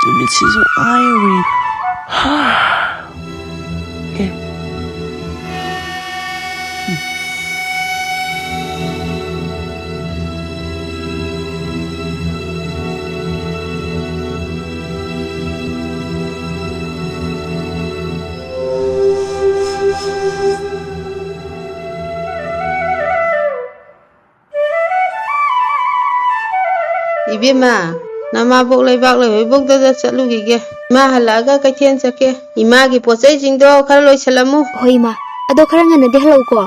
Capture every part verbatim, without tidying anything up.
ꯅꯨꯃꯤꯠꯁꯤꯁꯨ ꯑꯥ ꯌꯧꯔꯦ꯫ ꯑꯦ꯫ ꯏꯕꯦꯝꯃ, ꯅꯃꯥꯕꯣꯛ ꯂꯩꯕꯥꯛ ꯂꯩꯍꯣꯏꯕꯣꯛꯇꯗ ꯆꯠꯂꯨꯈꯤꯒꯦ꯫ ꯏꯃꯥ ꯍꯜꯂꯛꯑꯒ ꯀꯩꯊꯦꯜ ꯆꯠꯀꯦ꯫ ꯏꯃꯥꯒꯤ ꯄꯣꯠ ꯆꯩꯁꯤꯡꯗꯣ ꯈꯔ ꯂꯣꯏꯁꯤꯜꯂꯝꯃꯨ꯫ ꯍꯣꯏ, ꯏꯃꯥ꯫ ꯑꯗꯣ ꯈꯔ ꯉꯟꯅꯗꯤ ꯍꯜꯂꯛꯎꯀꯣ꯫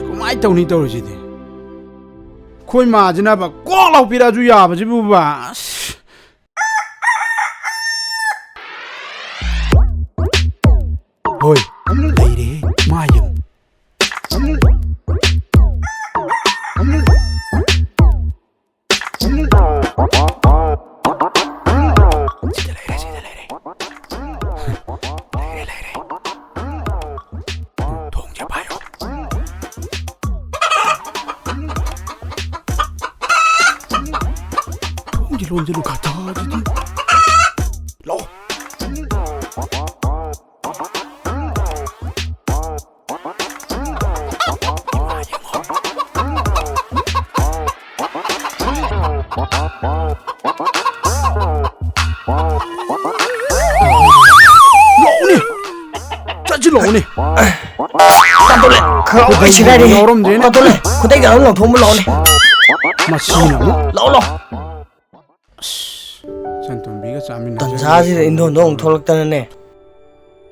ꯀꯃꯥꯏꯅ ꯇꯧꯅꯤ ꯇꯧꯔꯤꯁꯤꯗꯤ? ꯑꯩꯈꯣꯏ ꯃꯥꯁꯤꯅꯕ ꯀꯣꯛ ꯂꯥꯎ ꯄꯤꯔꯛꯑꯁꯨ ꯌꯥꯕꯁꯤꯕꯨꯕ꯫ ꯑꯁ꯫ ꯍꯣꯏ, ꯂꯩꯔꯦꯍꯦ, ꯃꯥ ꯌꯦꯡꯉꯨ꯫ ꯁꯤꯗ ꯂꯩꯔꯦ, ꯁꯤꯗ ꯂꯩꯔꯦ꯫ ꯂꯩꯔꯦ, ꯂꯩꯔꯦ꯫ ꯊꯣꯡꯁꯦ ꯄꯥꯏꯔꯣ꯫ ꯊꯣꯡꯁꯦ ꯂꯣꯟꯁꯤꯜꯂꯨ, ꯀꯗꯥꯏꯗꯒꯤ? ꯂꯥꯛꯑꯣ꯫ ꯂꯥꯛꯑꯣꯅꯦ꯫ ꯆꯠꯁꯤ ꯂꯥꯛꯑꯣꯅꯦ꯫ ꯇꯥꯟꯊꯣꯛꯂꯦ꯫ ꯈꯔ ꯈꯨꯗꯩ ꯋꯥꯏꯁꯤ ꯀꯥꯏꯗꯒꯤ꯫ ꯌꯥꯎꯔꯝꯗ꯭ꯔꯦꯅꯦ꯫ ꯇꯥꯟꯊꯣꯛꯂꯦ꯫ ꯈꯨꯗꯩꯒ ꯑꯗꯨꯝ ꯂꯧꯊꯣꯛꯑꯝꯃ ꯂꯥꯛꯑꯣꯅꯦ꯫ ꯃꯁꯤꯅ ꯑꯃꯨꯛ꯫ ꯂꯥꯛꯑꯣ, ꯂꯥꯛꯑꯣ꯫ ꯑꯁ, ꯁꯟꯇꯣꯝꯕꯤꯒ ꯆꯥꯃꯤꯟꯅꯖꯔꯨꯔꯁꯤ꯫ ꯇꯟꯖꯥꯁꯤꯗ ꯏꯟꯗꯣꯟꯗꯣ ꯑꯃꯨꯛ ꯊꯣꯛꯂꯛꯇꯅꯅꯦ꯫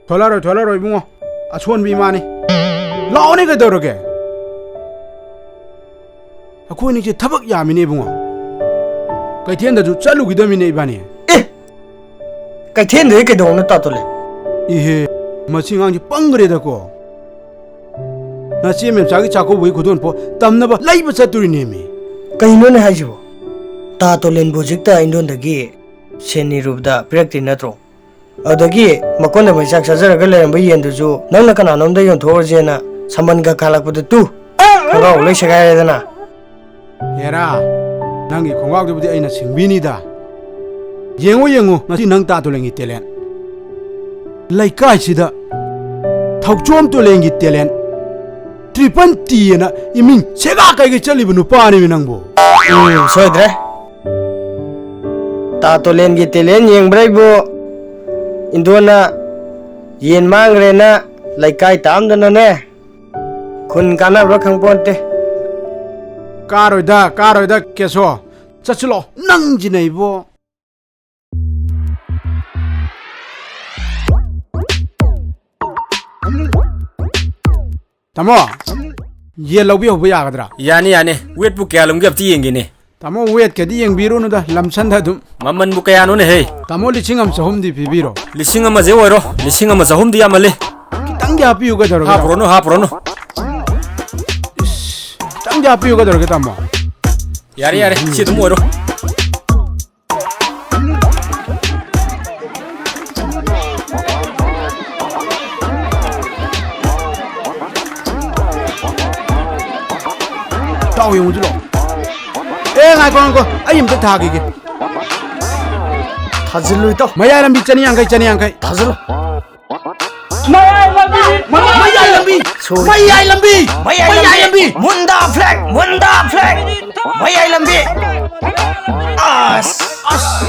ꯊꯣꯛꯂꯛꯑꯔꯣꯏ, ꯊꯣꯛꯂꯛꯑꯔꯣꯏ ꯏꯕꯨꯡꯉꯣ꯫ ꯑꯁꯣꯟꯕꯤ ꯏꯃꯥꯅꯤ꯫ ꯂꯥꯛꯑꯣꯅꯦ, ꯀꯩꯗꯧꯔꯒꯦ? ꯑꯩꯈꯣꯏꯅꯤꯁꯦ ꯊꯕꯛ ꯌꯥꯝꯃꯤꯅꯦ ꯏꯕꯨꯡꯉꯣ꯫ ꯀꯩꯊꯦꯜꯗꯁꯨ ꯆꯠꯂꯨꯈꯤꯗꯕꯅꯤꯅꯦ ꯏꯕꯥꯅꯤ꯫ ꯑꯦ! ꯀꯩꯊꯦꯜꯗꯗꯤ ꯀꯩꯗꯧꯅ ꯇꯥꯇꯣꯂꯦ? ꯏꯍꯦ, ꯃꯁꯤ ꯑꯉꯥꯡꯁꯦ ꯄꯪꯈ꯭ꯔꯦꯗꯀꯣ꯫ ꯅꯆꯦ ꯃꯦꯝꯆꯥꯒꯤ ꯆꯥꯛꯀꯧꯕꯒꯤ ꯈꯨꯗꯣꯜꯄꯣ ꯇꯝꯅꯕ ꯂꯩꯕ ꯆꯠꯇꯣꯔꯤꯅꯦꯃꯤ꯫ ꯀꯩꯅꯣꯅꯦ ꯍꯥꯏꯁꯤꯕꯣ? ꯇꯥ ꯇꯣꯂꯦꯟꯕꯨ ꯍꯧꯖꯤꯛꯇ ꯏꯟꯗꯣꯟꯗꯒꯤ ꯁꯦꯟ ꯅꯤꯔꯨꯕꯗ ꯄꯤꯔꯛꯇ꯭ꯔꯤ ꯅꯠꯇ꯭ꯔꯣ? ꯑꯗꯒꯤ ꯃꯀꯣꯟꯗ ꯃꯩꯆꯥꯛ ꯆꯥꯖꯔꯒ ꯂꯩꯔꯝꯕ ꯌꯦꯟꯗꯨꯁꯨ ꯅꯪꯅ ꯀꯅꯥꯅꯣꯝꯗ ꯌꯣꯟꯊꯣꯛꯎꯔꯁꯦꯅ ꯁꯝꯕꯟꯒ ꯈꯥꯂꯛꯄꯗ ꯇꯨ! ꯈꯣꯡꯒ꯭ꯔꯥꯎ ꯂꯣꯏ ꯁꯦꯒꯥꯏꯔꯦꯗꯅ꯫ ꯍꯦꯔꯥ, ꯅꯪꯒꯤ ꯈꯣꯡꯒ꯭ꯔꯥꯎꯗꯨꯕꯨꯗꯤ ꯑꯩꯅ ꯁꯤꯡꯕꯤꯅꯤꯗ꯫ ꯌꯦꯡꯉꯨ, ꯌꯦꯡꯉꯨ, ꯉꯁꯤ ꯅꯪ ꯇꯥ ꯇꯣꯂꯦꯟꯒꯤ talent꯫ ꯂꯩꯀꯥꯏꯁꯤꯗ Thouchom ꯇꯣꯂꯦꯟꯒꯤ talent꯫ Triple T ꯑꯅ ꯏꯃꯤꯡ ꯁꯦꯒꯥ ꯀꯩꯒꯩ ꯆꯠꯂꯤꯕ ꯅꯨꯄꯥꯅꯦꯃꯤ ꯅꯪꯕꯨ꯫ ꯎꯝ, ꯁꯣꯏꯗ꯭ꯔꯦ꯫ ꯇꯥ ꯇꯣꯂꯦꯟꯒꯤ talent ꯌꯦꯡꯕ꯭ꯔꯥ ꯑꯩꯕꯨ? ꯏꯟꯗꯣꯟꯅ ꯌꯦꯟ ꯃꯥꯡꯈ꯭ꯔꯦꯅ ꯂꯩꯀꯥꯏ ꯇꯥꯝꯗꯅꯅꯦ, ꯈꯨꯟ ꯀꯥꯟꯅꯕ꯭ꯔꯥ ꯈꯪꯄꯣꯟꯇꯦ꯫ ꯀꯥꯔꯣꯏꯗ, ꯀꯥꯔꯣꯏꯗ, ꯀꯦꯁꯣ꯫ ꯆꯠꯁꯤꯜꯂꯣ, ꯅꯪꯁꯤꯅ ꯏꯕꯣ꯫ ꯇꯥꯃꯣ, ꯌꯦꯟ ꯂꯧꯕꯤꯍꯧꯕ ꯌꯥꯒꯗ꯭ꯔꯥ? ꯌꯥꯅꯤ, ꯌꯥꯅꯤ꯫ Weightꯄꯨ ꯀꯌꯥ ꯂꯨꯝꯒꯦ ꯑꯝꯇ ꯌꯦꯡꯒꯦꯅꯦ꯫ ꯇꯥꯃꯣ, weightꯀꯗꯤ ꯌꯦꯡꯕꯤꯔꯨꯅꯨꯗ, ꯂꯝꯁꯟꯗ ꯑꯗꯨꯝ꯫ ꯃꯃꯟꯕꯨ ꯀꯌꯥꯅꯣꯅꯦ ꯍꯦ? ꯇꯥꯃꯣ, ꯂꯤꯁꯤꯡ ꯑꯃ ꯆꯍꯨꯝꯗꯤ ꯄꯤꯕꯤꯔꯣ꯫ ꯂꯤꯁꯤꯡ ꯑꯃꯁꯦ ꯑꯣꯏꯔꯣ, ꯂꯤꯁꯤꯡ ꯑꯃ ꯆꯍꯨꯝꯗꯤ ꯌꯥꯝꯃꯜꯂꯤ꯫ ꯈꯤꯇꯪꯗꯤ ꯍꯥꯞꯄꯤꯌꯨ ꯀꯩꯗꯧꯔꯒꯦ? ꯍꯥꯞꯄꯨꯔꯅꯨ, ꯍꯥꯞꯄꯨꯔꯅꯨ꯫ ꯏꯁ, ꯈꯤꯇꯪꯗꯤ ꯍꯥꯞꯄꯤꯌꯨ ꯀꯩꯗꯧꯔꯒꯦ, ꯇꯥꯃꯣ? ꯌꯥꯔꯦ, ꯌꯥꯔꯦ, ꯁꯤ ꯑꯗꯨꯝ ꯑꯣꯏꯔꯣ꯫ ꯇꯥꯎ ꯌꯦꯡꯉꯨꯁꯤ ꯂꯥꯎ꯫ ꯑꯦ, ꯉꯥꯏꯈꯣ, ꯉꯥꯏꯈꯣ, ꯑꯩ ꯑꯝꯇ ꯊꯥꯈꯤꯒꯦ꯫ ꯊꯥꯖꯤꯜꯂꯨ ꯏꯇꯥꯎ꯫ ꯃꯌꯥꯏ ꯂꯝꯕꯤ ꯆꯅꯤ ꯌꯥꯡꯈꯩ, ꯆꯅꯤ ꯌꯥꯡꯈꯩ꯫ ꯊꯥꯖꯤꯜꯂꯨ꯫ ꯃꯌꯥꯏ ꯂꯝꯕꯤ! ꯃꯌꯥꯏ ꯂꯝꯕꯤ! ꯁꯣꯔꯤ꯫ ꯃꯌꯥꯏ ꯂꯝꯕꯤ! ꯃꯌꯥꯏ ꯃꯌꯥꯏ ꯂꯝꯕꯤ! ꯂꯝꯕꯤ! ꯃꯨꯟꯗꯥ flag! ꯃꯨꯟꯗꯥ flag! ꯃꯌꯥꯏ ꯂꯝꯕꯤ! ꯑꯁ! ꯑꯁ!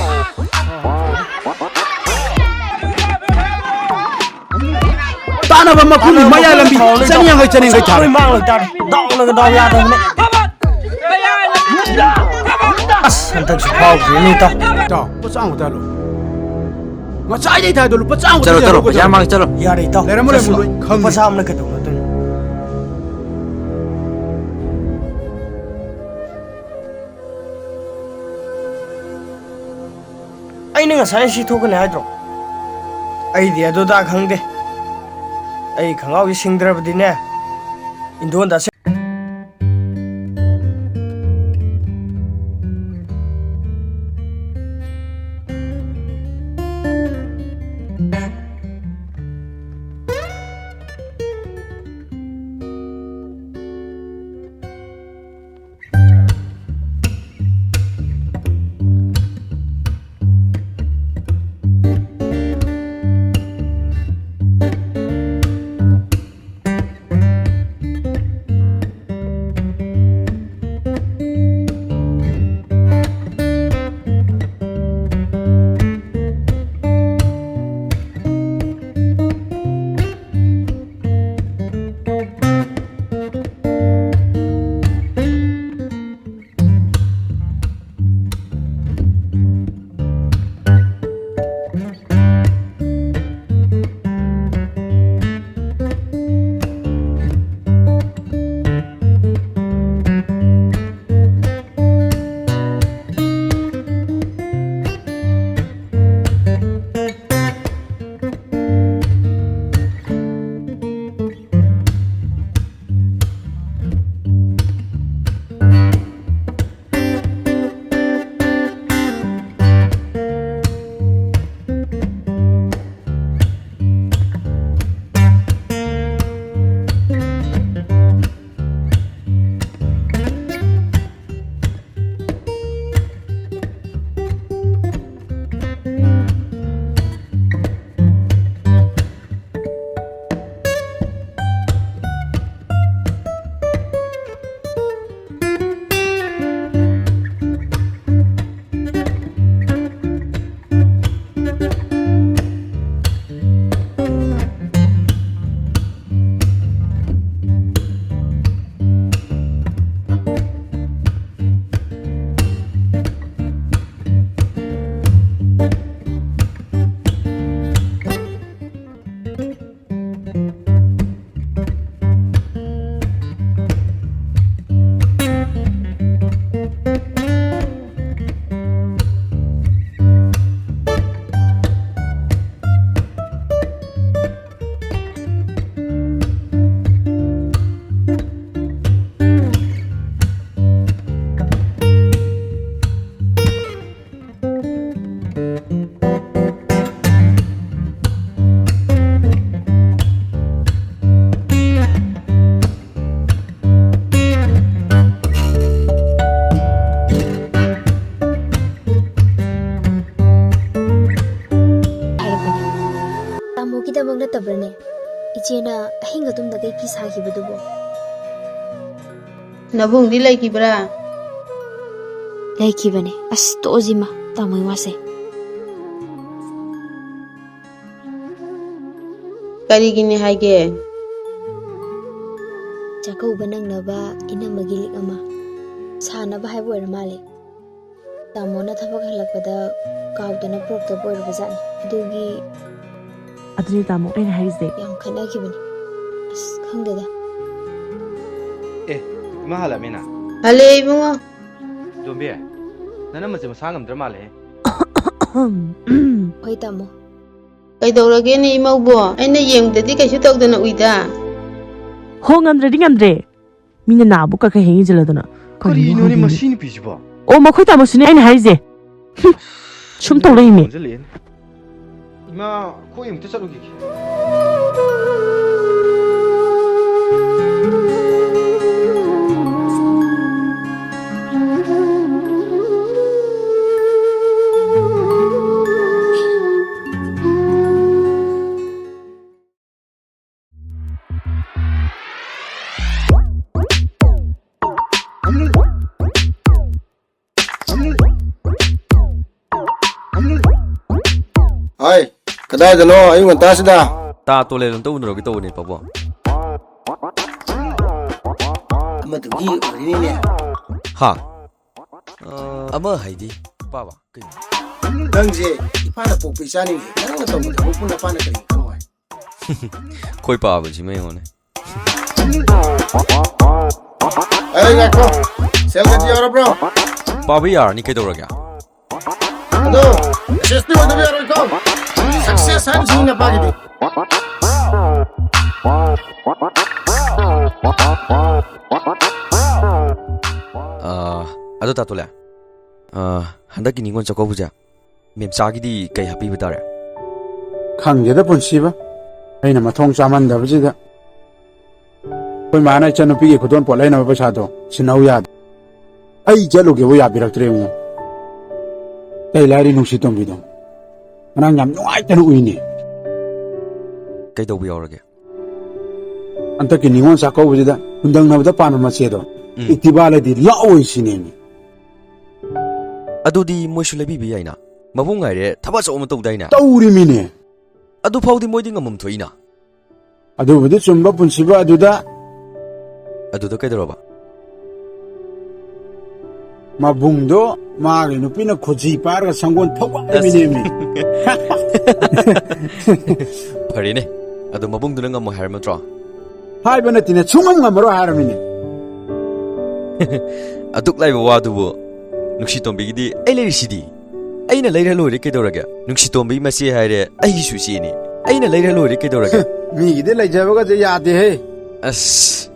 ꯇꯥꯅꯕ ꯃꯈꯨꯝꯒꯤ ꯃꯌꯥꯏ ꯂꯝꯕꯤ! ꯆꯅꯤ ꯌꯥꯡꯈꯩ, ꯆꯅꯤ ꯌꯥꯡꯈꯩ ꯊꯥꯔꯣ꯫ ꯂꯣꯏ ꯃꯥꯡꯂꯣꯏ ꯇꯥꯔꯦ꯫ ꯗꯥꯎꯅꯒ ꯗꯥꯎ ꯌꯥꯗꯕꯅꯦ꯫ ꯑꯁ, ꯍꯟꯗꯛꯁꯨ ꯐꯥꯎꯗ꯭ꯔꯦꯅꯦ, ꯏꯇꯥꯎ꯫ ꯏꯇꯥꯎ, ꯂꯨꯄꯥ ꯆꯥꯝꯃ ꯈꯛꯇ ꯍꯜꯂꯣ꯫ ꯉꯁꯥꯏꯗꯩ ꯊꯥꯗꯣ ꯂꯨꯄꯥ ꯆꯥꯝꯃ ꯈꯛꯇ ꯆꯠꯂꯣ, ꯆꯠꯂꯣ, ꯍꯜꯂꯣ, ꯄꯩꯁꯥ ꯀꯩꯗꯧꯔꯒꯦ? ꯃꯥꯡꯉꯦ, ꯆꯠꯂꯣ꯫ ꯌꯥꯔꯦ, ꯏꯇꯥꯎ꯫ ꯂꯩꯔꯝꯃꯣ, ꯆꯠꯁꯤ꯫ ꯂꯩꯔꯝꯃꯣ, ꯂꯣꯏ ꯈꯪꯉꯦ꯫ ꯂꯨꯄꯥ ꯆꯥꯝꯃꯅ ꯀꯩꯗꯧꯅꯗꯣꯏꯅꯣ? ꯑꯩꯅ ꯉꯁꯥꯏ ꯁꯤ ꯊꯣꯛꯀꯅꯤ ꯍꯥꯏꯗ꯭ꯔꯣ? ꯑꯩꯗꯤ ꯑꯗꯨꯗ ꯈꯪꯗꯦ꯫ ꯑꯩ ꯈꯪꯉꯥꯎꯁꯤ ꯁꯤꯡꯗ꯭ꯔꯕꯗꯤꯅꯦ, ꯏꯟꯗꯣꯟꯗ ꯑꯁꯦ- ꯏꯆꯦꯅ ꯑꯍꯤꯡ ꯑꯗꯨꯝꯗꯒꯩ ꯐꯤ ꯁꯥꯈꯤꯕꯗꯨꯕꯣ? ꯅꯕꯨꯡꯗꯤ ꯂꯩꯈꯤꯕ꯭ꯔꯥ? ꯂꯩꯈꯤꯕꯅꯦ꯫ ꯑꯁ, ꯇꯣꯛꯑꯁꯤꯃ, ꯇꯥꯃꯣꯒꯤ ꯋꯥꯁꯦ꯫ ꯀꯔꯤꯒꯤꯅꯤ ꯍꯥꯏꯒꯦ? ꯆꯥꯛꯀꯧꯕ ꯅꯪꯅꯕ ꯏꯅꯝꯃꯒꯤ ꯂꯤꯛ ꯑꯃ ꯁꯥꯅꯕ ꯍꯥꯏꯕ ꯑꯣꯏꯔ ꯃꯥꯜꯂꯦ꯫ ꯇꯥꯃꯣꯅ ꯊꯕꯛ ꯍꯜꯂꯛꯄꯗ ꯀꯥꯎꯗꯅ ꯄꯨꯔꯛꯇꯕ ꯑꯣꯏꯔꯕꯖꯥꯠꯅꯤ꯫ ꯑꯗꯨꯒꯤ ꯑꯗꯨꯅꯤ ꯇꯥꯃꯣ ꯑꯩꯅ ꯍꯥꯏꯔꯤꯁꯦ꯫ ꯌꯥꯝ ꯈꯠꯅꯈꯤꯕꯅꯤ꯫ ꯑꯁ, ꯈꯪꯗꯦꯗ꯫ ꯑꯦ, ꯏꯃꯥ ꯍꯜꯂꯛꯑꯃꯤꯅ? ꯍꯜꯂꯛꯑꯦ, ꯏꯕꯨꯡꯉꯣ꯫ ꯇꯣꯝꯕꯤ, ꯅꯅꯝꯃꯁꯦ ꯃꯁꯥ ꯉꯝꯗ꯭ꯔ ꯃꯥꯜꯂꯦꯍꯦ꯫ ꯍꯣꯏ, ꯇꯥꯃꯣ꯫ ꯀꯩꯗꯧꯔꯒꯦꯅꯦ, ꯏꯃꯧꯕꯣ? ꯑꯩꯅ ꯌꯦꯡꯕꯗꯗꯤ ꯀꯩꯁꯨ ꯇꯧꯗꯅ ꯎꯏꯗ꯫ ꯍꯣ, ꯉꯝꯗ꯭ꯔꯗꯤ ꯉꯝꯗ꯭ꯔꯦ꯫ ꯃꯤꯅ ꯅꯥꯕꯨ ꯀꯛ ꯀꯛ ꯍꯦꯛ ꯌꯦꯡꯁꯤꯜꯂꯗꯅ꯫ ꯀꯔꯤꯅꯣꯅꯦ ꯀꯔꯤꯅꯣ ꯃꯁꯤ ꯈꯪꯗꯦꯅꯦ꯫ ꯅꯨꯄꯤꯁꯤꯕꯣ? ꯑꯣ, ꯃꯈꯣꯏ ꯇꯥꯃꯣꯁꯤꯅꯦ ꯑꯩꯅ ꯍꯥꯏꯔꯤꯁꯦ꯫ ꯍꯨꯝ, ꯁꯨꯝ ꯇꯧꯔꯛꯏꯅꯦ꯫ ꯑꯣꯟꯁꯤꯜꯂꯛꯑꯦꯅꯦ꯫ ꯏꯃꯥ, ꯑꯩꯈꯣꯏ ꯑꯃꯨꯛꯇ ꯆꯠꯂꯨꯈꯤꯒꯦ꯫ ꯍꯥꯏ, ꯀꯗꯥꯏꯗꯅꯣ ꯑꯌꯨꯛ ꯉꯟꯇꯥꯁꯤꯗ? ꯇꯥ ꯇꯣꯂꯦꯟ ꯑꯝꯇ ꯎꯅꯔꯨꯒꯦ ꯇꯧꯕꯅꯦ, ꯄꯥꯕꯨꯡ꯫ ꯑꯃꯗꯨꯒꯤ ꯑꯣꯏꯔꯤꯅꯤꯅꯦ꯫ ꯍꯥ? ꯑ, ꯑꯃ ꯍꯥꯏꯗꯤ? ꯄꯥꯕ, ꯀꯩꯅꯣ? ꯅꯪꯁꯦ ꯏꯄꯥꯅ ꯄꯣꯛꯄ ꯏꯆꯥꯅꯤꯅꯦ꯫ ꯅꯪꯅ ꯇꯧꯕ ꯊꯕꯛꯄꯨ ꯅꯄꯥꯅ ꯀꯔꯤ ꯈꯪꯉꯣ ꯍꯥꯏ? ꯑꯩꯈꯣꯏ ꯄꯥꯕꯁꯤꯃ ꯌꯦꯡꯉꯣꯅꯦ꯫ ꯑꯩ ꯉꯥꯏꯈꯣ꯫ ꯁꯦꯜ ꯀꯦꯖꯤ ꯌꯥꯎꯔꯕ꯭ꯔꯣ? ꯄꯥꯕ ꯌꯥꯔꯅꯤ, ꯀꯩꯗꯧꯔꯒꯦ? ꯑꯗꯣ, ꯁꯛꯁꯦꯁꯇꯤ ꯑꯣꯏꯗꯕ ꯌꯥꯔꯣꯏꯀꯣ꯫ ꯁꯛꯁꯦꯁ ꯍꯥꯏꯕꯁꯤ ꯅꯄꯥꯒꯤꯗꯤ꯫ ꯑꯥ, ꯑꯗꯣ ꯇꯥ ꯇꯣꯂꯦ, ꯑꯥ, ꯍꯟꯗꯛꯀꯤ ꯅꯤꯉꯣꯜ ꯆꯥꯛꯀꯧꯕꯁꯦ ꯃꯦꯝꯆꯥꯒꯤꯗꯤ ꯀꯩ ꯍꯥꯞꯄꯤꯕ ꯇꯥꯔꯦ? ꯈꯪꯗꯦꯗ ꯄꯨꯟꯁꯤꯕ, ꯑꯩꯅ ꯃꯊꯣꯡ ꯆꯥꯃꯟꯗꯕꯁꯤꯗ꯫ ꯑꯩꯈꯣꯏ ꯃꯥꯅ ꯏꯆꯟꯅꯨꯄꯤꯒꯤ ꯈꯨꯗꯣꯜ ꯄꯣꯠ ꯂꯩꯅꯕ ꯄꯩꯁꯥꯗꯣ ꯁꯤꯟꯅꯧ ꯌꯥꯗꯦ꯫ ꯑꯩ ꯆꯠꯂꯨꯒꯦꯕꯨ ꯌꯥꯕꯤꯔꯛꯇ꯭ꯔꯦ ꯏꯕꯨꯡꯉꯣ꯫ ꯑꯇꯩ ꯂꯥꯏꯔꯤ ꯅꯨꯡꯁꯤ ꯇꯣꯝꯕꯤꯗꯣ ꯉꯔꯥꯡ ꯌꯥꯝ ꯅꯨꯡꯉꯥꯏꯇꯅ ꯎꯏꯅꯦ꯫ ꯀꯩꯗꯧꯕ ꯌꯥꯎꯔꯒꯦ? ꯍꯟꯗꯛꯀꯤ ꯅꯤꯉꯣꯜ ꯆꯥꯛꯀꯧꯕꯁꯤꯗ ꯍꯨꯟꯗꯪꯅꯕꯗ ꯄꯥꯟꯕ ꯃꯆꯦꯗꯣ, ꯎꯝ꯫ ꯏꯛꯇꯤꯕꯥ ꯂꯩꯗꯤ ꯂꯥꯛꯑꯣꯏ ꯁꯤꯅꯦꯃꯤ꯫ ꯑꯗꯨꯗꯤ ꯃꯣꯏꯁꯨ ꯂꯩꯕꯤꯕ ꯌꯥꯏꯅ꯫ ꯃꯕꯨꯡ ꯉꯥꯏꯔꯦ ꯊꯕꯛ ꯑꯆꯧꯕ ꯑꯃ ꯇꯧꯗꯥꯏꯅꯦ? ꯇꯧꯔꯤꯃꯤꯅꯦ꯫ ꯑꯗꯨ ꯐꯥꯎꯗꯤ ꯃꯣꯏꯗꯤ ꯉꯝꯃꯝ ꯊꯣꯛꯏꯅ꯫ ꯑꯗꯨꯕꯨꯗꯤ ꯆꯨꯝꯕ, ꯄꯨꯟꯁꯤꯕ꯫ ꯑꯗꯨꯗ ꯑꯗꯨꯗ ꯀꯩꯗꯧꯔꯕ? ꯃꯕꯨꯡꯗꯣ ꯃꯥꯒꯤ ꯅꯨꯄꯤꯅ ꯈꯨꯖꯤ ꯄꯥꯏꯔꯒ ꯁꯪꯒꯣꯜ ꯊꯧꯒꯥꯏꯔꯝꯃꯤꯅꯦꯃꯤ꯫ ꯐꯔꯦꯅꯦ, ꯑꯗꯣ ꯃꯕꯨꯡꯗꯨꯅ ꯉꯝꯃꯣꯏ ꯍꯥꯏꯔꯝꯃ ꯅꯠꯇ꯭ꯔꯣ? ꯍꯥꯏꯕ ꯅꯠꯇꯦꯅꯦ, ꯁꯨꯡꯉꯝ ꯉꯝꯃꯔꯣꯏ ꯍꯥꯏꯔꯝꯃꯤꯅꯦ꯫ ꯑꯗꯨꯛ ꯂꯥꯏꯕ ꯋꯥꯗꯨꯕꯨ, ꯅꯨꯡꯁꯤꯇꯣꯝꯕꯤꯒꯤꯗꯤ ꯑꯩ ꯂꯩꯔꯤꯁꯤꯗꯤ꯫ ꯑꯩꯅ ꯂꯩꯔ ꯂꯣꯏꯔꯦ ꯀꯩꯗꯧꯔꯒꯦ? ꯅꯨꯡꯁꯤꯇꯣꯝꯕꯤ ꯃꯆꯦ ꯍꯥꯏꯔꯦ, ꯑꯩꯒꯤꯁꯨ ꯏꯆꯦꯅꯤ꯫ ꯑꯩꯅ ꯂꯩꯔ ꯂꯣꯏꯔꯦ ꯀꯩꯗꯧꯔꯒꯦ? ꯃꯤꯒꯤꯗꯤ ꯂꯩꯖꯕꯒꯁꯦ ꯌꯥꯗꯦꯍꯦ꯫ ꯑꯁ꯫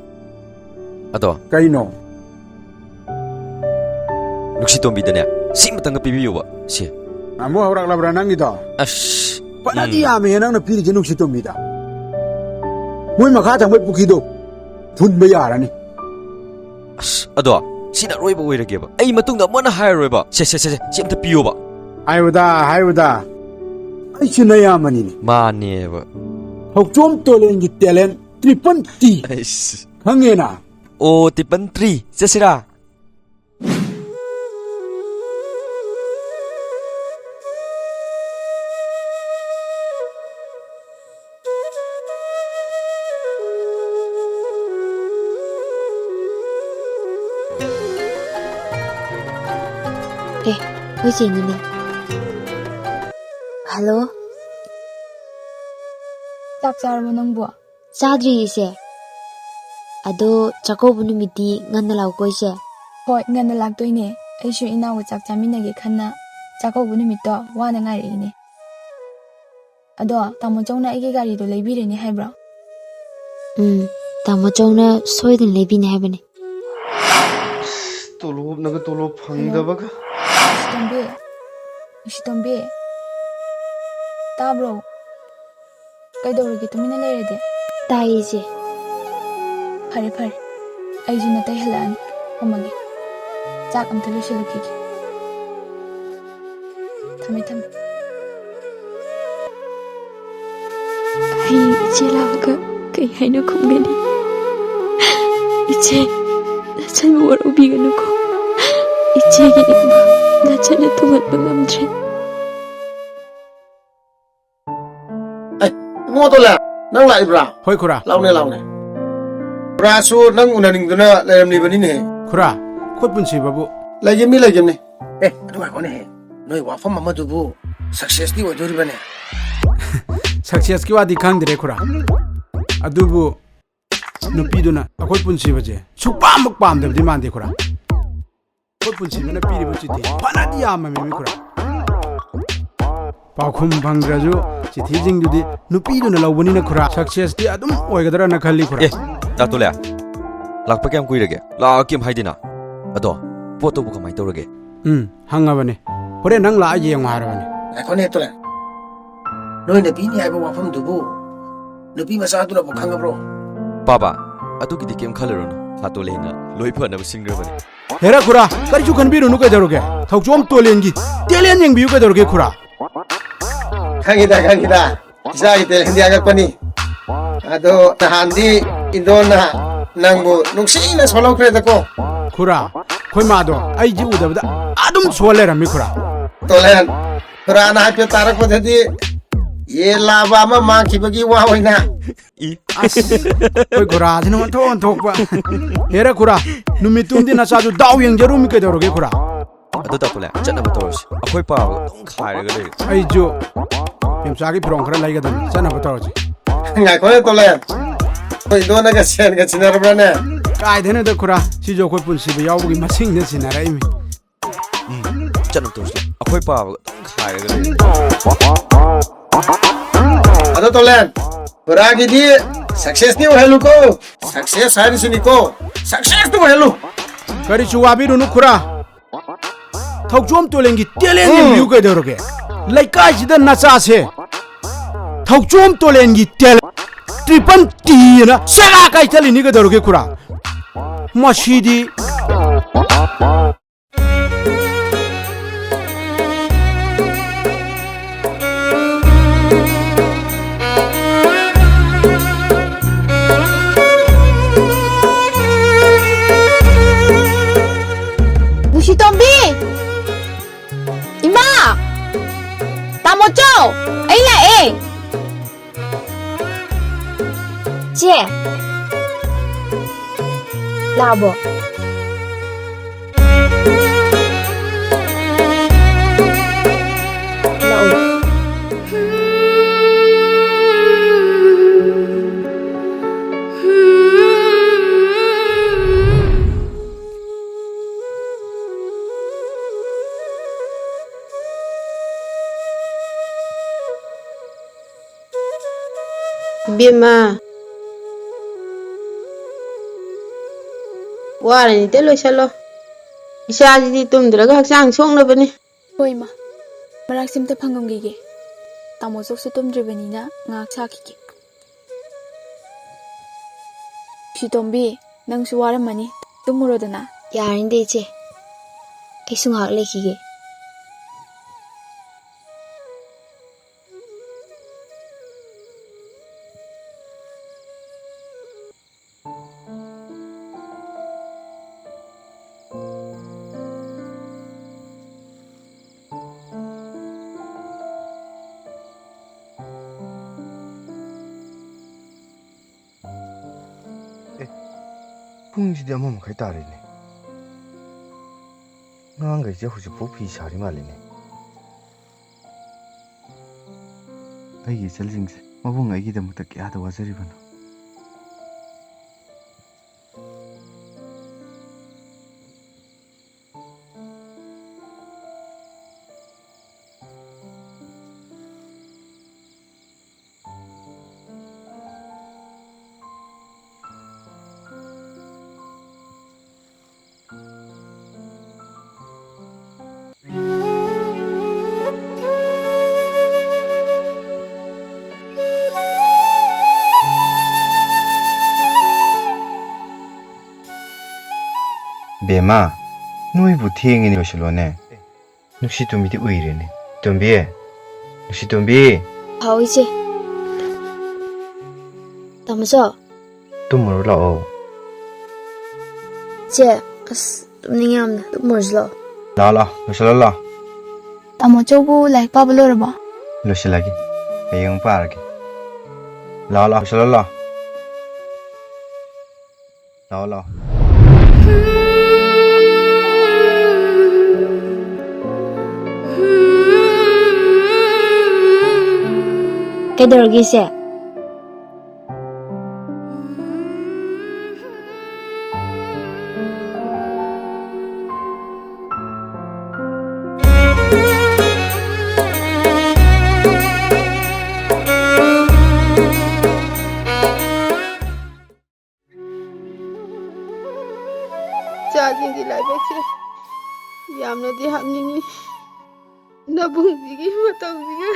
ꯑꯗꯣ꯫ ꯀꯩꯅꯣ? ꯅꯨꯡꯁꯤꯇꯣꯝꯕꯤꯗꯅꯦ, ꯁꯤꯃꯇꯪꯒ ꯄꯤꯕꯤꯌꯨꯕ, ꯁꯤ꯫ ꯑꯃꯨꯛ ꯍꯧꯔꯛꯂꯕ꯭ꯔꯥ ꯅꯪꯒꯤꯗꯣ? ꯑꯁ꯫ ꯐꯅꯗꯤ ꯎꯝ꯫ ꯌꯥꯝꯃꯦꯍꯦ ꯅꯪꯅ ꯄꯤꯔꯤꯁꯦ ꯅꯨꯡꯁꯤꯇꯣꯝꯕꯤꯗ꯫ ꯃꯣꯏ ꯃꯈꯥ ꯊꯪꯕꯩ ꯄꯨꯈ꯭ꯔꯤꯗꯣ ꯐꯨꯟꯕ ꯌꯥꯔꯅꯤ꯫ ꯑꯁ, ꯑꯗꯣ, ꯁꯤꯅ ꯑꯔꯣꯏꯕ ꯑꯣꯏꯔꯒꯦꯕ꯫ ꯑꯩ ꯃꯇꯨꯡꯗ ꯑꯃꯨꯛ ꯍꯟꯅ ꯍꯥꯏꯔꯔꯣꯏꯕ꯫ ꯁꯦ, ꯁꯦ, ꯁꯦ, ꯁꯦ, ꯁꯤ ꯑꯝꯇ ꯄꯤꯌꯣꯕ꯫ ꯍꯥꯏꯌꯨꯗ, ꯍꯥꯏꯌꯨꯗ꯫ ꯑꯩꯁꯨ ꯅꯌꯥꯝꯕꯅꯤꯅꯦ꯫ ꯃꯥꯅꯦꯕ꯫ Thouchom ꯇꯣꯂꯦꯟꯒꯤ talent triple T꯫ ꯑꯩꯁ꯫ ꯈꯪꯉꯦꯅ? ꯑꯣ, triple three꯫ ꯆꯠꯁꯤꯔꯥ? ꯑꯦ, ꯑꯩꯈꯣꯏ ꯆꯦꯅꯤꯅꯦ꯫ ꯍꯜꯂꯣ꯫ ꯆꯥꯛ ꯆꯥꯔꯕꯣ ꯅꯪꯕꯣ? ꯆꯥꯗ꯭ꯔꯤ, ꯏꯆꯦ꯫ ꯑꯗꯣ ꯆꯥꯛꯀꯧꯕ ꯅꯨꯃꯤꯠꯇꯤ ꯉꯟꯅ ꯂꯥꯛꯎꯀꯣ, ꯏꯆꯦ꯫ ꯍꯣꯏ, ꯉꯟꯅ ꯂꯥꯛꯇꯣꯏꯅꯦ꯫ ꯑꯩꯁꯨ ꯏꯅꯥꯎꯒ ꯆꯥꯛ ꯆꯥꯃꯤꯟꯅꯒꯦ ꯈꯟꯅ ꯆꯥꯛꯀꯧꯕ ꯅꯨꯃꯤꯠꯇꯣ ꯋꯥꯅ ꯉꯥꯏꯔꯛꯏꯅꯦ꯫ ꯑꯗꯣ ꯇꯥꯃꯣ ꯆꯧꯅ ꯑꯩꯒꯤ ꯒꯥꯔꯤꯗꯣ ꯂꯩꯕꯤꯔꯅꯤ ꯍꯥꯏꯕ꯭ꯔꯣ? ꯎꯝ, ꯇꯥꯃꯣ ꯆꯧꯅ ꯁꯣꯏꯗꯅ ꯂꯩꯕꯤꯅꯤ ꯍꯥꯏꯕꯅꯦ꯫ ꯑꯁ, ꯇꯣꯂꯣꯞꯅꯒ ꯇꯣꯂꯣꯞ ꯐꯪꯗꯕꯒ꯫ ꯅꯨꯡꯁꯤꯇꯣꯝꯕꯤ, ꯅꯨꯡꯁꯤꯇꯣꯝꯕꯤ, ꯇꯥꯕ꯭ꯔꯣ? ꯀꯩꯗꯧꯔꯒꯦ ꯇꯨꯃꯤꯟꯅ ꯂꯩꯔꯗꯤ? ꯇꯥꯏꯌꯦ, ꯏꯆꯦ꯫ ꯐꯔꯦ, ꯐꯔꯦ, ꯑꯩꯁꯨ ꯅꯥꯇꯩ ꯍꯜꯂꯛꯑꯅꯤ, ꯊꯝꯃꯒꯦ꯫ ꯆꯥꯛ ꯑꯝꯇ ꯂꯣꯏꯁꯤꯜꯂꯨꯈꯤꯒꯦ꯫ ꯊꯝꯃꯦ, ꯊꯝꯃꯦ꯫ ꯑꯩ ꯏꯆꯦ ꯂꯥꯛꯑꯒ ꯀꯩ ꯍꯥꯏꯅ ꯈꯨꯝꯒꯅꯤ? ꯏꯆꯦ, ꯅꯆꯟꯕꯨ ꯋꯥꯔꯧꯕꯤꯒꯅꯨꯀꯣ꯫ ꯏꯆꯦꯒꯤ ꯅꯤꯡꯕ ꯅꯆꯟꯅ ꯊꯨꯡꯍꯟꯕ ꯉꯝꯗ꯭ꯔꯦ꯫ ꯑꯦ, ꯏꯕꯨꯡꯉꯣ ꯇꯣꯂꯦ, ꯅꯪ ꯂꯥꯛꯏꯕ꯭ꯔꯥ? ꯍꯣꯏ, ꯈꯨꯔꯥ꯫ ꯂꯥꯎꯅꯦ, ꯂꯥꯎꯅꯦ꯫ ꯈꯨꯔꯥꯁꯨ ꯅꯪ ꯎꯅꯅꯤꯡꯗꯨꯅ ꯂꯩꯔꯝꯂꯤꯕꯅꯤꯅꯦ꯫ ꯈꯨꯔꯥ, ꯑꯩꯈꯣꯏ ꯄꯨꯟꯁꯤꯕꯕꯨ? ꯂꯩꯒꯤꯝꯅꯤ, ꯂꯩꯒꯤꯝꯅꯤ꯫ ꯑꯦ, ꯑꯗꯨ ꯉꯥꯏꯈꯣꯅꯦꯍꯦ꯫ ꯅꯣꯏ ꯋꯥꯐꯝ ꯑꯃꯗꯨꯕꯨ successꯇꯤ ꯑꯣꯏꯗꯣꯔꯤꯕꯅꯦ? Successꯀꯤ ꯋꯥꯗꯤ ꯈꯪꯗ꯭ꯔꯦ, ꯈꯨꯔꯥ꯫ ꯑꯗꯨꯕꯨ ꯅꯨꯄꯤꯗꯨꯅ ꯑꯩꯈꯣꯏ ꯄꯨꯟꯁꯤꯕꯁꯦ ꯁꯨꯛꯄꯥꯝꯃꯛ ꯄꯥꯝꯗꯕꯗꯤ ꯃꯥꯟꯗꯦ, ꯈꯨꯔꯥ꯫ ꯑꯩꯈꯣꯏ ꯄꯨꯟꯁꯤꯕꯅ ꯄꯤꯔꯤꯕ ꯆꯤꯊꯤ ꯐꯅꯗꯤ ꯌꯥꯝꯃꯝꯃꯤ, ꯈꯨꯔꯥ꯫ ꯄꯥꯎꯈꯨꯝ ꯐꯪꯗ꯭ꯔꯁꯨ ꯆꯤꯊꯤꯁꯤꯡꯗꯨꯗꯤ ꯅꯨꯄꯤꯗꯨꯅ ꯂꯧꯕꯅꯤꯅ, ꯈꯨꯔꯥ, successꯇꯤ ꯑꯗꯨꯝ ꯑꯣꯏꯒꯗ꯭ꯔꯅ ꯈꯜꯂꯤ, ꯈꯨꯔꯥ꯫ ꯑꯦ, ꯗꯥ ꯇꯣꯂꯦ, ꯂꯥꯛꯄ ꯀꯌꯥꯝ ꯀꯨꯏꯔꯒꯦ? ꯂꯥꯛꯑ ꯀꯩꯝ ꯍꯥꯏꯗꯦꯅ꯫ ꯑꯗꯣ, ꯄꯣꯠꯇꯨꯕꯨ ꯀꯃꯥꯏꯅ ꯇꯧꯔꯒꯦ? ꯎꯝ, ꯍꯪꯉꯕꯅꯦ꯫ ꯍꯣꯔꯦꯟ ꯅꯪ ꯂꯥꯛꯑ ꯌꯦꯡꯉꯣ ꯍꯥꯏꯔꯕꯅꯦ꯫ ꯉꯥꯏꯈꯣꯅꯦ, ꯇꯣꯂꯦ꯫ ꯅꯣꯏꯅ ꯄꯤꯅꯤ ꯍꯥꯏꯕ ꯋꯥꯐꯝꯗꯨꯕꯨ ꯅꯨꯄꯤ ꯃꯆꯥꯗꯨꯅꯕꯨ ꯈꯪꯉꯕ꯭ꯔꯣ? ꯄꯥꯕ, ꯑꯗꯨꯒꯤꯗꯤ ꯀꯩꯝ ꯈꯜꯂꯨꯔꯅꯨ꯫ ꯈꯥ ꯇꯣꯂꯦꯅ ꯂꯣꯏ ꯐꯅꯕ ꯁꯤꯟꯈ꯭ꯔꯕꯅꯦ꯫ ꯍꯦꯔꯥ ꯈꯨꯔꯥ, ꯀꯔꯤꯁꯨ ꯈꯟꯕꯤꯔꯨꯅꯨ ꯀꯩꯗꯧꯔꯒꯦ? ꯊꯧꯆꯣꯝ ꯇꯣꯂꯦꯟꯒꯤ talent ꯌꯦꯡꯕꯤꯌꯨ ꯀꯩꯗꯧꯔꯒꯦ, ꯈꯨꯔꯥ? ꯈꯪꯉꯤꯗ, ꯈꯪꯉꯤꯗ꯫ ꯏꯆꯥꯒꯤ talentꯗꯤ ꯑꯉꯛꯄꯅꯤ꯫ ꯑꯗꯣ ꯅꯍꯥꯟꯗꯤ ꯏꯟꯗꯣꯅ ꯅꯪꯕꯨ ꯅꯨꯡꯁꯤꯅ ꯁꯣꯜꯍꯧꯈ꯭ꯔꯦꯗꯀꯣ꯫ ꯈꯨꯔꯥ, ꯑꯩꯈꯣꯏ ꯃꯥꯗꯣ ꯑꯩꯁꯦ ꯎꯗꯕꯗ ꯑꯗꯨꯝ ꯁꯣꯜ ꯂꯩꯔꯝꯃꯤ, ꯈꯨꯔꯥ꯫ ꯇꯣꯂꯦꯟ, ꯈꯨꯔꯥꯅ ꯍꯥꯏꯐꯦꯠ ꯇꯥꯔꯛꯄꯗꯗꯤ ꯌꯦꯟ ꯂꯥꯕ ꯑꯃ ꯃꯥꯡꯈꯤꯕꯒꯤ ꯋꯥ ꯑꯣꯏꯅ꯫ ꯏ꯫ ꯑꯁ, ꯑꯩꯈꯣꯏ ꯈꯨꯔꯥꯁꯤꯅ ꯑꯣꯟꯊꯣꯛ ꯑꯣꯟꯊꯣꯛꯄ꯫ ꯍꯦꯔꯥ ꯈꯨꯔꯥ, ꯅꯨꯃꯤꯠꯇꯨꯝꯗꯤ ꯅꯆꯥꯁꯨ ꯗꯥꯎ ꯌꯦꯡꯖꯔꯨꯃꯤ ꯀꯩꯗꯧꯔꯒꯦ, ꯈꯨꯔꯥ? ꯑꯗꯨ ꯇꯥꯄꯨꯂꯦ, ꯆꯠꯅꯕ ꯇꯧꯔꯁꯤ꯫ ꯑꯩꯈꯣꯏ ꯄꯥꯕꯒ ꯑꯗꯨꯝ ꯈꯥꯏꯔꯒ ꯂꯩꯔꯦ꯫ ꯑꯩꯁꯨ ꯄꯦꯝꯆꯥꯒꯤ ꯐꯤꯔꯣꯜ ꯈꯔ ꯂꯩꯒꯗꯕꯅꯤ, ꯆꯠꯅꯕ ꯇꯧꯔꯁꯤ꯫ ꯉꯥꯏꯈꯣꯅꯦ, ꯇꯣꯂꯦ꯫ ꯑꯩꯈꯣꯏ ꯏꯟꯗꯣꯅꯒ ꯁꯦꯟꯒ ꯁꯤꯟꯅꯔꯕ꯭ꯔꯥꯅꯦ? ꯀꯥꯏꯗꯩꯅꯣꯗ, ꯈꯨꯔꯥ? ꯁꯤꯁꯨ ꯑꯩꯈꯣꯏ ꯄꯨꯟꯁꯤꯕ ꯌꯥꯎꯕꯒꯤ ꯃꯁꯤꯡꯗ ꯁꯤꯟꯅꯔꯛꯏꯃꯤ꯫ ꯎꯝ, ꯆꯠꯅꯕ ꯇꯧꯔꯁꯤ꯫ ꯑꯩꯈꯣꯏ ꯄꯥꯕꯒ ꯑꯗꯨꯝ ꯈꯥꯏꯔꯒ ꯂꯩꯔꯦ꯫ ꯑꯗꯣ ꯇꯣꯂꯦꯟ, ꯈꯨꯔꯥꯒꯤꯗꯤ successꯇꯤ ꯑꯣꯏꯍꯜꯂꯨꯀꯣ꯫ Success ꯍꯥꯏꯔꯤꯁꯤꯅꯤꯀꯣ, successꯇꯤ ꯑꯣꯏꯍꯜꯂꯨ꯫ ꯀꯔꯤꯁꯨ ꯋꯥꯕꯤꯔꯨꯅꯨ, ꯈꯨꯔꯥ꯫ ꯊꯧꯆꯣꯝ ꯇꯣꯂꯦꯟꯒꯤ talent ꯎꯝ꯫ ꯌꯦꯡꯕꯤꯌꯨ ꯀꯩꯗꯧꯔꯒꯦ? ꯂꯩꯀꯥꯏꯁꯤꯗ ꯅꯆꯥꯁꯦ ꯊꯧꯆꯣꯝ ꯇꯣꯂꯦꯟꯒꯤ talent triple T ꯑꯅ ꯆꯔꯥ ꯀꯥꯏꯊꯠꯂꯤꯅꯤ ꯀꯩꯗꯧꯔꯒꯦ, ꯈꯨꯔꯥ? ꯃꯁꯤꯗꯤ꯫ ꯂꯥꯛꯑꯕꯣ? ꯂꯥꯛꯑꯣ꯫ ꯏꯕꯦꯝꯃ, ꯋꯥꯔꯅꯤꯗ, ꯂꯣꯏꯁꯜꯂꯣ꯫ ꯏꯆꯥꯁꯤꯗꯤ ꯇꯨꯝꯗ꯭ꯔꯒ ꯍꯛꯆꯥꯡ ꯁꯣꯛꯅꯕꯅꯤ꯫ ꯍꯣꯏ, ꯏꯃꯥ꯫ ꯃꯔꯥꯛꯁꯤ ꯑꯝꯇ ꯐꯪꯉꯝꯈꯤꯒꯦ꯫ ꯇꯥꯃꯣ ꯆꯧꯁꯨ ꯇꯨꯝꯗ꯭ꯔꯤꯕꯅꯤꯅ ꯉꯥꯏꯍꯥꯛ ꯁꯥꯈꯤꯒꯦ꯫ ꯁꯤꯇꯣꯝꯕꯤ, ꯅꯪꯁꯨ ꯋꯥꯔꯝꯃꯅꯤ꯫ ꯇꯨꯝꯃꯨꯔꯣꯗꯅ꯫ ꯌꯥꯔꯅꯤꯗ, ꯏꯆꯦ꯫ ꯑꯩꯁꯨ ꯉꯥꯏꯍꯥꯛ ꯂꯩꯈꯤꯒꯦ꯫ ꯑꯦ, ꯄꯨꯡꯁꯤꯗꯤ ꯑꯃ ꯃꯈꯥꯏ ꯇꯥꯔꯦꯅꯦ꯫ ꯑꯉꯥꯡꯈꯩꯁꯦ ꯍꯧꯖꯤꯛꯐꯥꯎ ꯐꯤ ꯁꯥꯔꯤ ꯃꯥꯜꯂꯤꯅꯦ꯫ ꯑꯩꯒꯤ ꯏꯆꯜꯁꯤꯡꯁꯦ ꯃꯕꯨꯡ ꯑꯩꯒꯤꯗꯃꯛꯇ ꯀꯌꯥꯗ ꯋꯥꯖꯔꯤꯕꯅꯣ꯫ ꯕꯦꯝꯃ, ꯅꯣꯏꯕꯨ ꯊꯦꯡꯉꯤꯅꯦ, ꯂꯣꯏꯁꯤꯜꯂꯣꯅꯦ꯫ ꯅꯨꯡꯁꯤꯇꯣꯝꯕꯤꯗꯤ ꯎꯏꯔꯦꯅꯦ꯫ ꯇꯣꯝꯕꯤ, ꯅꯨꯡꯁꯤꯇꯣꯝꯕꯤ꯫ ꯍꯥꯎ, ꯏꯆꯦ꯫ ꯇꯥꯃꯣꯆꯧ꯫ ꯇꯨꯝꯃꯨꯔꯣ ꯂꯥꯛꯑꯣ꯫ ꯏꯆꯦ, ꯑꯁ, ꯇꯨꯝꯅꯤꯡꯉꯦ ꯌꯥꯝꯅ꯫ ꯇꯨꯝꯃꯨꯔꯁꯤ ꯂꯥꯛꯑꯣ꯫ ꯂꯥꯛꯑꯣ, ꯂꯥꯛꯑꯣ, ꯂꯣꯏꯁꯤꯜꯂꯣ ꯂꯥꯛꯑꯣ꯫ ꯇꯥꯃꯣꯆꯧꯕꯨ ꯂꯥꯏꯔꯤꯛ ꯄꯥꯕ ꯂꯣꯏꯔꯕꯣ? ꯂꯣꯏꯁꯤꯜꯂꯒꯦ꯫ ꯍꯌꯦꯡ ꯑꯃꯨꯛ ꯄꯥꯔꯒꯦ꯫ ꯂꯥꯛꯑꯣ, ꯂꯥꯛꯑꯣ, ꯂꯣꯏꯁꯤꯜꯂꯣ ꯂꯥꯛꯑꯣ꯫ ꯂꯥꯛꯑꯣ, ꯂꯥꯛꯑꯣ꯫ ꯀꯩꯗꯧꯔꯒꯦ, ꯏꯆꯦ? ꯏꯆꯥꯁꯤꯡꯒꯤ ꯂꯥꯏꯕꯛꯁꯦ ꯌꯥꯝꯅꯗꯤ ꯍꯥꯞꯅꯤꯡꯉꯤ꯫ ꯅꯕꯨꯡꯁꯤꯒꯤ ꯃꯇꯧꯁꯤꯒ꯫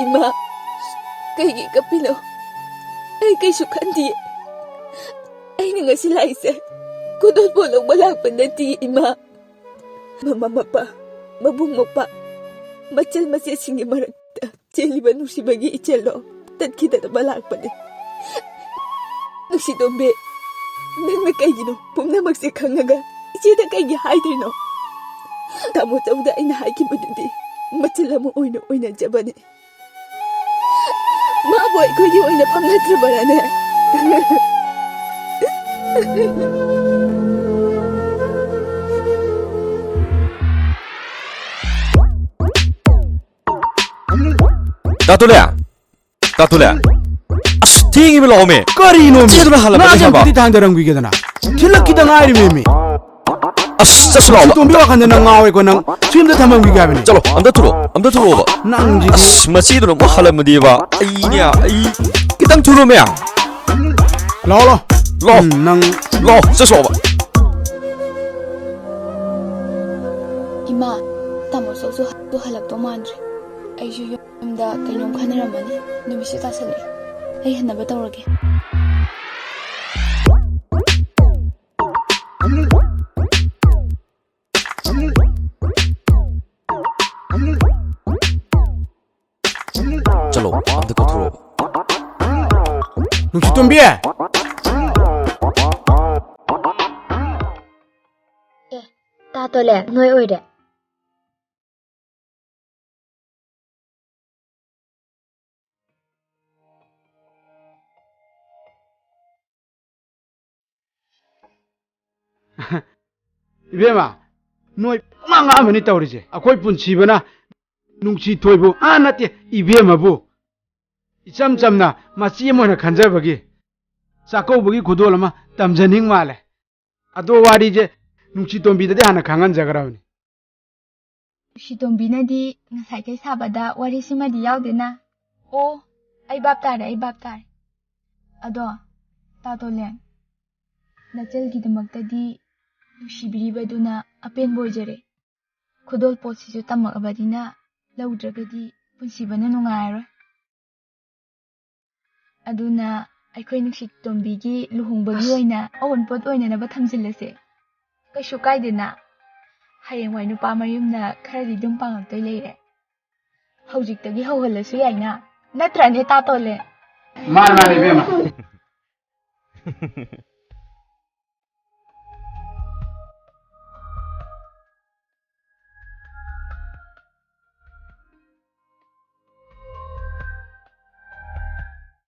ꯏꯃꯥ, ꯀꯩꯒꯤ ꯀꯞꯄꯤꯅꯣ? ꯑꯩ ꯀꯩꯁꯨ ꯈꯟꯗꯤꯌꯦ꯫ ꯑꯩꯅ ꯉꯁꯤ ꯂꯥꯛꯏꯁꯦ ꯈꯨꯗꯣꯜꯄꯣꯠ ꯂꯧꯕ ꯂꯥꯛꯄ ꯅꯠꯇꯤꯌꯦ, ꯏꯃꯥ꯫ ꯃꯃꯥ ꯃꯄꯥ, ꯃꯕꯨꯡ ꯃꯧꯄ꯭ꯋꯥ, ꯃꯆꯜ ꯃꯆꯦꯁꯤꯡꯒꯤ ꯃꯔꯛꯇ ꯆꯦꯜꯂꯤꯕ ꯅꯨꯡꯁꯤꯕꯒꯤ ꯏꯆꯦꯜꯗꯣ ꯇꯠꯈꯤꯗꯅꯕ ꯂꯥꯛꯄꯅꯦ꯫ ꯅꯨꯡꯁꯤꯇꯣꯝꯕꯤ, ꯅꯪꯅ ꯀꯩꯒꯤꯅꯣ ꯄꯨꯝꯅꯃꯛꯁꯦ ꯈꯪꯉꯒ ꯏꯆꯦꯗ ꯀꯩꯒꯤ ꯍꯥꯏꯗ꯭ꯔꯤꯅꯣ? ꯇꯥꯃꯣ ꯆꯧꯗ ꯑꯩꯅ ꯍꯥꯏꯈꯤꯕꯗꯨꯗꯤ ꯃꯆꯜ ꯑꯃ ꯑꯣꯏꯅ ꯑꯣꯏꯅꯖꯕꯅꯦ꯫ ꯃꯥꯕꯨ ꯑꯩꯈꯣꯏꯒꯤ ꯑꯣꯏꯅ ꯐꯝꯅꯗ꯭ꯔꯕꯔꯥꯅꯦ? ꯇꯥꯇꯣꯂꯦ! ꯇꯥꯇꯣꯂꯦ! ꯑꯁ, ꯊꯦꯡꯉꯤꯕ ꯂꯥꯛꯑꯣꯃꯦ! ꯀꯔꯤꯅꯣꯃꯤ? ꯆꯦꯗꯨꯅ ꯍꯜꯂꯛꯄꯗ ꯅꯥꯁꯦ ꯁꯥꯕ꯫ ꯑꯝꯇꯗꯤ ꯊꯥꯡꯗꯔꯝꯈꯤꯒꯦꯗꯅ꯫ ꯊꯤꯜꯂꯛꯈꯤꯗ ꯉꯥꯏꯔꯤꯃꯦꯃꯤ꯫ ꯑꯁ, ꯆꯠꯁꯤ ꯂꯥꯛꯑꯣꯕ꯫ ꯇꯣꯝꯕꯤ ꯋꯥꯈꯟꯗ ꯅꯪ ꯉꯥꯎꯋꯦꯀꯣ, ꯅꯪ ꯁꯤ ꯑꯝꯇ ꯊꯝꯃꯝꯈꯤꯒꯦ ꯍꯥꯏꯕꯅꯤ꯫ ꯆꯠꯂꯣ, ꯑꯝꯇ ꯊꯨꯔꯣ, ꯑꯝꯇ ꯊꯨꯔꯣꯕ꯫ ꯅꯪꯁꯤꯗꯤ꯫ ꯑꯁ, ꯃꯆꯦꯗꯨꯅ ꯑꯃꯨꯛ ꯍꯜꯂꯝꯃꯗꯤꯕ꯫ ꯑꯩꯅꯦ, ꯑꯩ ꯈꯤꯇꯪ ꯊꯨꯔꯣꯃꯦ꯫ ꯂꯥꯛꯑꯣ, ꯂꯥꯛꯑꯣ꯫ ꯂꯥꯛꯑꯣ꯫ ꯎꯝ, ꯅꯪ꯫ ꯂꯥꯛꯑꯣ, ꯆꯠꯁꯤ ꯂꯥꯛꯑꯣꯕ꯫ ꯏꯃꯥ, ꯇꯥꯃꯣ ꯆꯧꯁꯨ ꯍꯜꯂꯛꯇꯧ ꯃꯥꯟꯗ꯭ꯔꯦ꯫ ꯑꯩꯁꯨ ꯌꯨꯝꯗ ꯀꯩꯅꯣꯝ ꯈꯟꯅꯔꯝꯃꯅꯤ꯫ ꯅꯨꯃꯤꯠꯁꯨ ꯇꯥꯁꯜꯂꯛꯑꯦ꯫ ꯑꯩ ꯍꯟꯅꯕ ꯇꯧꯔꯒꯦ꯫ ꯆꯠꯂꯣ, ꯑꯝꯇ ꯀꯧꯊꯣꯔꯛꯑꯣ꯫ ꯅꯨꯡꯁꯤꯇꯣꯝꯕꯤ! ꯑꯦ, ꯇꯥ ꯇꯣꯂꯦ, ꯅꯣꯏ ꯑꯣꯏꯔꯦ꯫ ꯏꯕꯦꯝꯃ, ꯅꯣꯏ ꯑꯉꯥꯡ ꯑꯃꯅꯤ ꯇꯧꯔꯤꯁꯦ꯫ ꯑꯩꯈꯣꯏ ꯄꯨꯟꯁꯤꯕꯅ ꯅꯨꯡꯁꯤ ꯊꯣꯏꯕꯨ, ꯑꯥ, ꯅꯠꯇꯦ, ꯏꯕꯦꯝꯃꯕꯨ ꯏꯆꯝ ꯆꯝꯅ ꯃꯆꯤ ꯑꯃ ꯑꯣꯏꯅ ꯈꯟꯖꯕꯒꯤ ꯆꯥꯛꯀꯧꯕꯒꯤ ꯈꯨꯗꯣꯜ ꯑꯃ ꯇꯝꯖꯅꯤꯡ ꯃꯥꯜꯂꯦ꯫ ꯑꯗꯣ ꯋꯥꯔꯤꯁꯦ ꯅꯨꯡꯁꯤ ꯇꯣꯝꯕꯤꯗꯗꯤ ꯍꯥꯟꯅ ꯈꯪꯍꯟꯖꯈ꯭ꯔꯕꯅꯤ꯫ ꯅꯨꯡꯁꯤ ꯇꯣꯝꯕꯤꯅꯗꯤ ꯉꯁꯥꯏꯈꯩ ꯁꯥꯕꯗ ꯋꯥꯔꯤꯁꯤꯃꯗꯤ ꯌꯥꯎꯗꯦꯅ꯫ ꯑꯣ, ꯑꯩ ꯚꯥꯞ ꯇꯥꯔꯦ, ꯑꯩ ꯚꯥꯞ ꯇꯥꯔꯦ꯫ ꯑꯗꯣ, ꯇꯥ ꯇꯣꯂꯦꯟ, ꯅꯆꯜꯒꯤꯗꯃꯛꯇꯗꯤ ꯅꯨꯡꯁꯤꯕꯤꯔꯤꯕꯗꯨꯅ ꯑꯄꯦꯟꯕ ꯑꯣꯏꯖꯔꯦ꯫ ꯈꯨꯗꯣꯜ ꯄꯣꯠꯁꯤꯁꯨ ꯇꯝꯃꯛꯑꯕꯅꯤꯅ ꯂꯧꯗ꯭ꯔꯒꯗꯤ ꯄꯨꯟꯁꯤꯕꯅ ꯅꯨꯡꯉꯥꯏꯔꯔꯣꯏ꯫ ꯑꯗꯨꯅ ꯑꯩꯈꯣꯏ ꯅꯨꯡꯁꯤ ꯇꯣꯝꯕꯤꯒꯤ ꯂꯨꯍꯣꯡꯕꯒꯤ ꯑꯁ꯫ ꯑꯣꯏꯅ ꯑꯋꯨꯟꯄꯣꯠ ꯑꯣꯏꯅꯅꯕ ꯊꯝꯖꯤꯜꯂꯁꯦ꯫ ꯀꯩꯁꯨ ꯀꯥꯏꯗꯦꯅ꯫ ꯍꯌꯦꯡꯋꯥꯏ ꯅꯨꯄꯥ ꯃꯌꯨꯝꯅ ꯈꯔꯗꯤ ꯑꯗꯨꯝ ꯄꯥꯡꯉꯛꯇꯣꯏ ꯂꯩꯔꯦ꯫ ꯍꯧꯖꯤꯛꯇꯒꯤ ꯍꯧꯍꯜꯂꯁꯨ ꯌꯥꯏꯅ꯫ ꯅꯠꯇ꯭ꯔꯅꯦ, ꯇꯥ ꯇꯣꯂꯦꯟ? ꯃꯥꯅꯦ, ꯃꯥꯅꯦ, ꯏꯕꯦꯝꯃ꯫